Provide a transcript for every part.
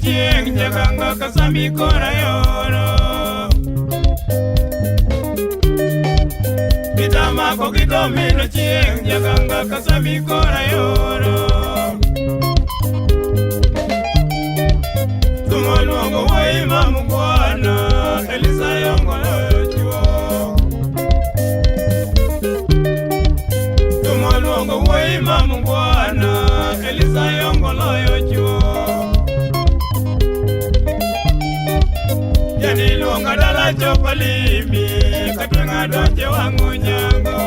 chieng' jaganga kasami kora yoro. Bitamako gi domino chieng' jaganga kasami kora yoro. Thumo luongo wuoyi ma mungwana Elisa yongoloyo chuo. Thumo luongo wuoyi ma mungwana Elisa yongoloyo chuo. Yani luonga dala chopo limi katweng'a donje wang'o nyango.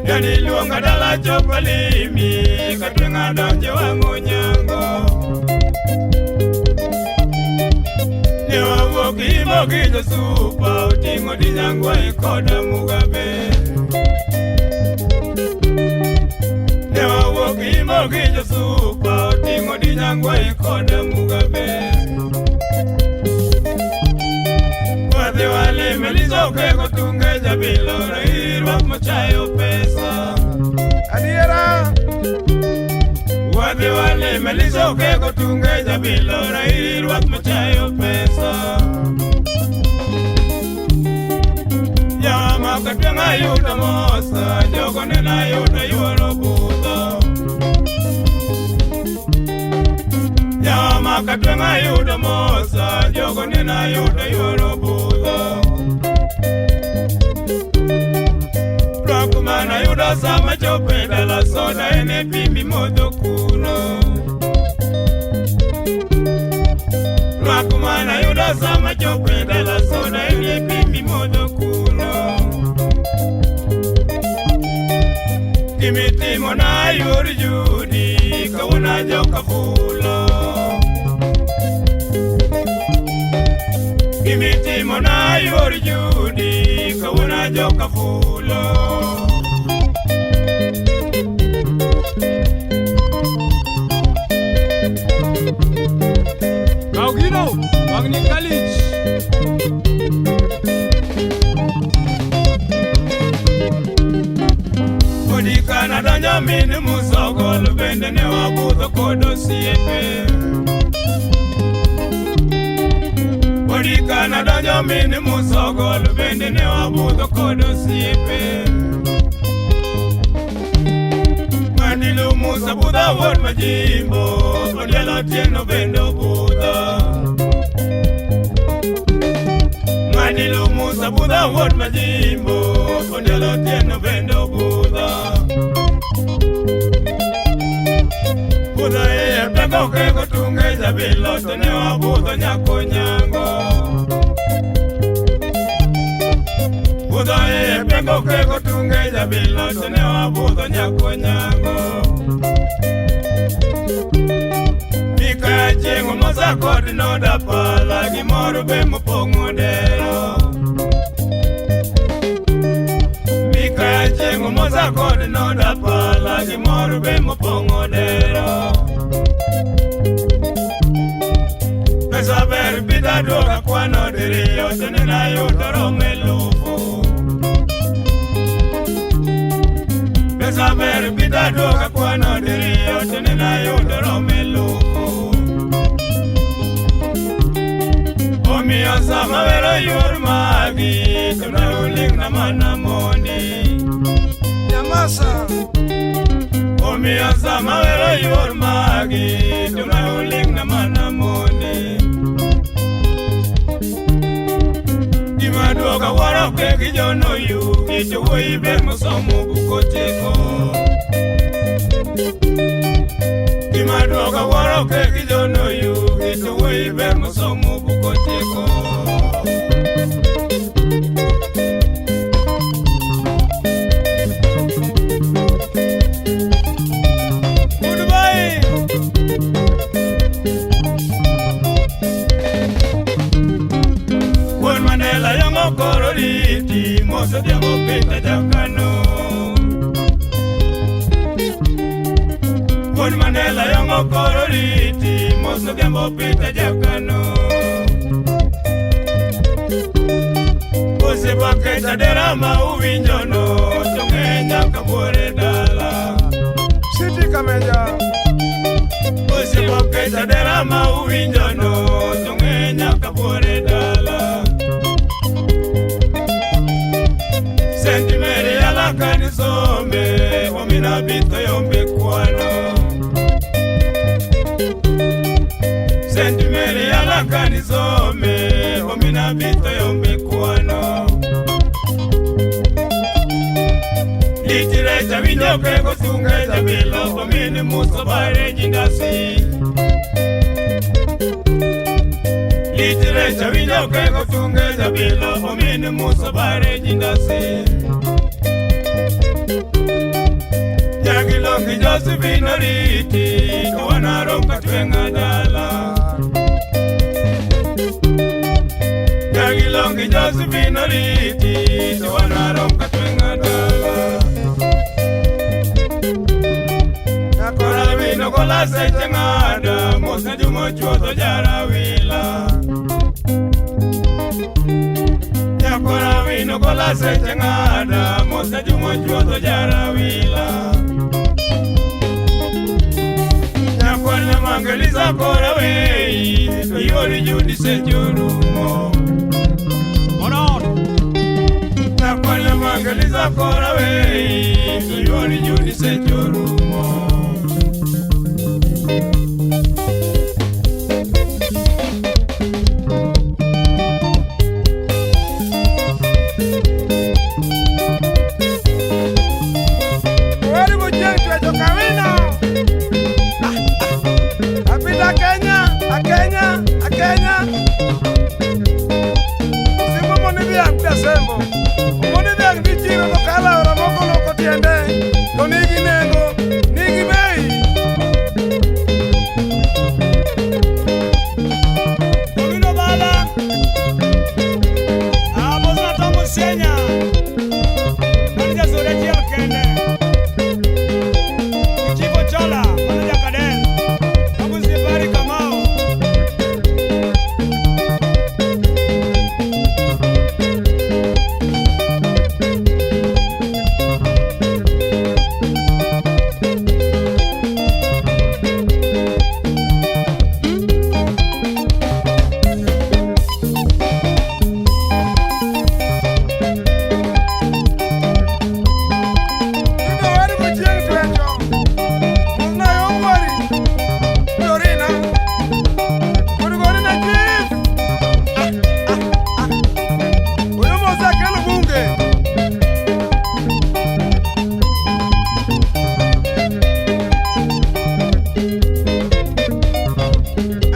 Yani luonga dala chopo limi katweng'a donje wang'o nyango. Ne wawuok imo gi josupa oting'o dinyangwa koda Mugabe. Ne wawuok imo gi josupa oting'o dinyangwa koda Mugabe. Wadhi walime lizoke kotunge jabilo rairwak machayo pesa. Adiera. Wadhi walime lizoke kotunge jabilo rairwak machayo pesa. Yama katweng'a yudo mosa jogo nena yudo yuoro budho. Yama katweng'a yudo mosa jogo nena yudo yuoro budho. Rwak mana yudo sama chopo e dala soda en e pi mimodho kuno. Rwak mana yudo sama chopo e dala soda en e pi mimodho kuno. Gimitimo na yor Judi kawuono joka fulo. Gimitimo na yor Judi kawuono joka fulo. Kaugino, wang'ni kalich. Odi kana donjo min musogol bende ne wabudho kod osiepe. Odi kana donjo min musogol bende ne wabudho kod osiepe. Madilu Musa budho wuod Majimbo, Odielo Otieno bende obudho. Madilu Musa budho wuod Majimbo, Odielo Otieno bende obudho. Budho iye peko keko tunge jabilo to ne wabudho nyako nyango. Budho iye peko keko tunge jabilo to ne wabudho nyako nyango. Mika chieng' mosa kod noda pala gimoro be mopong'o dero. Mika chieng' mosa kod noda pala gimoro be mopong'o dero. Pesa ber pidha duoka kwano diriyo to nena yudo romo elufu. Pesa ber pidha duoka kwano diriyo to nena yudo romo elufu. Omiyo sama wero yor magi to ne uling'na mana mondi. Nyamasa. Omiyo sama wero yor magi to ne uling'na mana mondi. Gima duoka wuoro ke gi jono yugi to wuoyi ber mosomo buk otieko. Gima duoka wuoro ke gi jono yugi to wuoyi ber mosomo buk otieko. Goodbye. Wuon Mandela yong'o koro riti mos odhiambo Peter Jakano. Wuon Mandela yong'o koro riti mos odhiambo Peter Jakano. Osiepa kecha dera ma uwinjono to ng'e nyaka buore dala. City Kameja. Nikech adera ma uwinjono to ng'e nyaka buore dala. St. Mary yala kanisome omina bitho yombe kwano. St. Mary yala kanisome omina bitho yombe kwano. Litirecha winjo kego sunge jabilo omini muso bare jindasi. Litirecha winjo kego sunge jabilo omini muso bare jindasi. Nyagilongi Josephine oriti to wanarom katweng'a dala. Nyagilongi Josephine oriti to wanarom katweng'a dala. Korawino gola seche ng'ada mos ne jumo chuodho jarawila. Nyakorawino gola seche ng'ada mos ne jumo chuodho jarawila. Nyakwar Nyamangelisa kora wei to yori Judi seche orumo. Nyakwar Nyamangelisa kora wei to yori Judi seche orumo. Kenya. Simbo moni dhiang' dasembo. Omoni dhiang' dhi chiro to kala aora moko loko tiende. To nigi nengo, nigi bei. Omino baba. Abo na tomo senya. Mano jasore achiel kende. Chief Ochola, mano jakaden. Mago Sibari Kamau. Ido wari gochieng' twecho. Mosna yo ngwari. Dorina. Odgorina chief. Oyo mosa kelo bunge.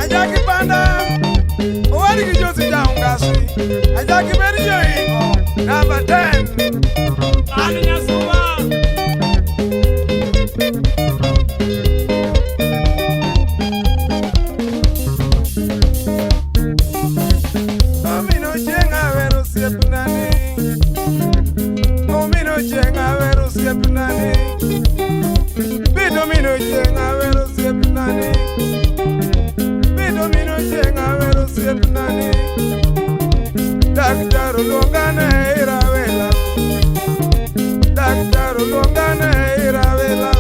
Ajaki banda. Owari gi Josi jaungasi. Ajaki beri joingo. Number 10. An Nyasuba. Omino chieng' awero osiepnani. Omino chieng' awero osiepnani. Bido mino chieng' awero osiepnani. Bido mino chieng' awero osiepnani. Daktar oluongane irawela. Daktar oluongane irawela.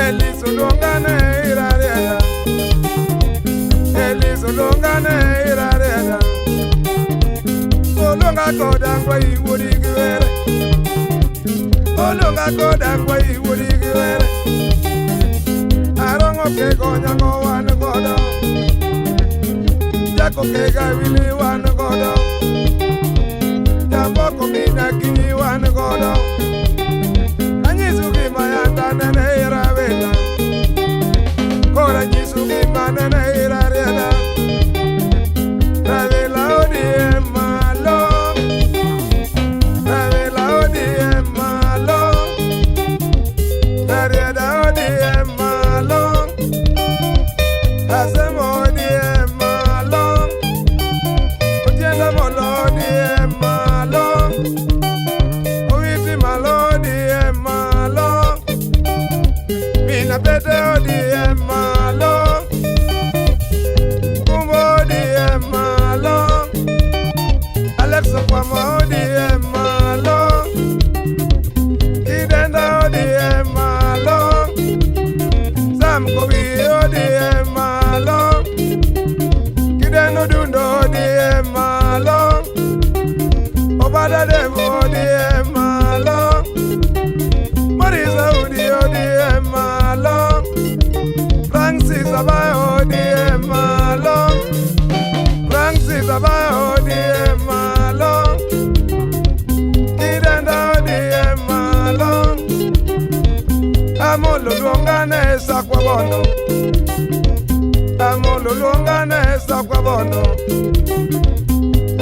Elis oluongane irariada. Elis oluongane irariada. Olunga koda ngwa iwuodi gi were. Olunga koda ngwa iwuodi gi were. Arong'o kego nyango wan godo. Jako kega wili wan godo. Jamboko mina kinyi wan godo. Anyisu gima yanda nene irawela. Koro anyisu gima nene irariada. Rawela odie malo. Rawela odie malo. Rarieda odie malo. Asemo odie malo. Otiende molo odie malo. Owiti malo odie malo. Mina pete odie malo. ODM malo. Maurice Audi ODM malo. Francis Abayo ODM malo. Francis Abayo ODM malo. Kidenda ODM malo. Amolo luongane sakwa bondo. Amolo luongane sakwa bondo.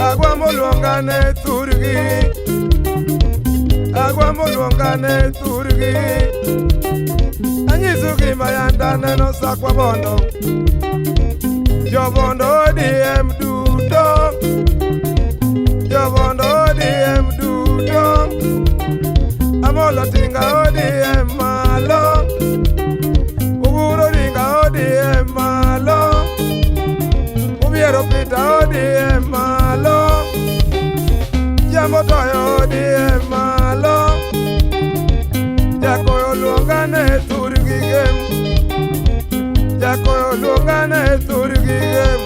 Agwambo luongane turgi. Agwambo luongane turgi. Anyiso gima yanda neno sakwa bondo. Jobondo ODM duto. Jobondo ODM duto. Amolo tinga ODM malo. Uguro ringa ODM malo. Ubiero pita ODM malo. Jambo toyo ODM malo. Jakoyo luongane turgi gem. Jakoyo luongane turgi gem.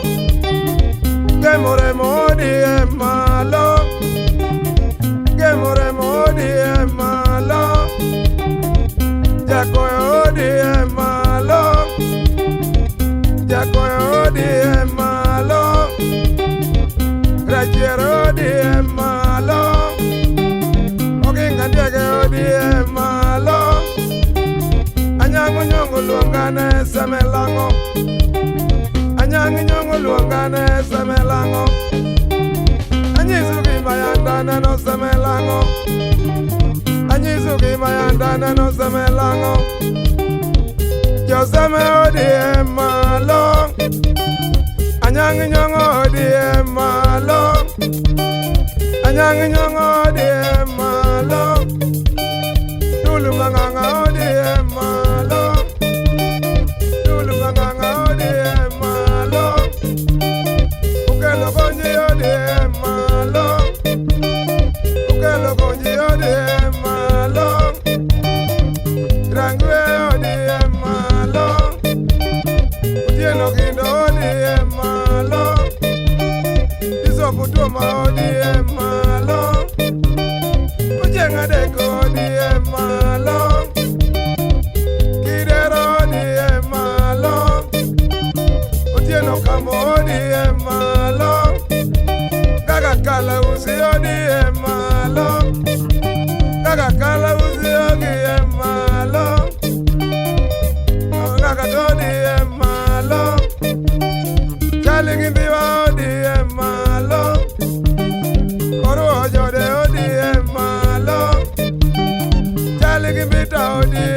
Gemoremo ODM malo. Gemoremo ODM malo. Jakoyo ODM malo. Jakoyo ODM malo. Rachiero ODM malo. Oginga Ndiege ODM malo. Anyang'o Nyong'o luongane semelang'o. Anyang'o Nyong'o luongane semelang'o. Anyiso gima yanda neno semelang'o. Anyiso gima yanda neno semelang'o. Joseme ODM malo. Anyang'o Nyong'o ODM malo. Anyang'o Nyong'o ODM malo. Dulu mang'ang'a ODM malo. Dulu mang'ang'a ODM malo. Ukelo konyi ODM malo. Ukelo konyi ODM malo. Rangwe ODM malo. Otieno Gindo ODM malo. Bishop Otuoma ODM malo. Ochieng' Adek ODM malo. Kidero ODM malo. Otieno Kambo ODM malo. Gaga Kalausi ODM malo. Gaga Kalausi ODM malo. Gaga ODM malo. Charlie Gimbiwa ODM malo. Oru Ojode ODM malo. Charlie Gimbita ODM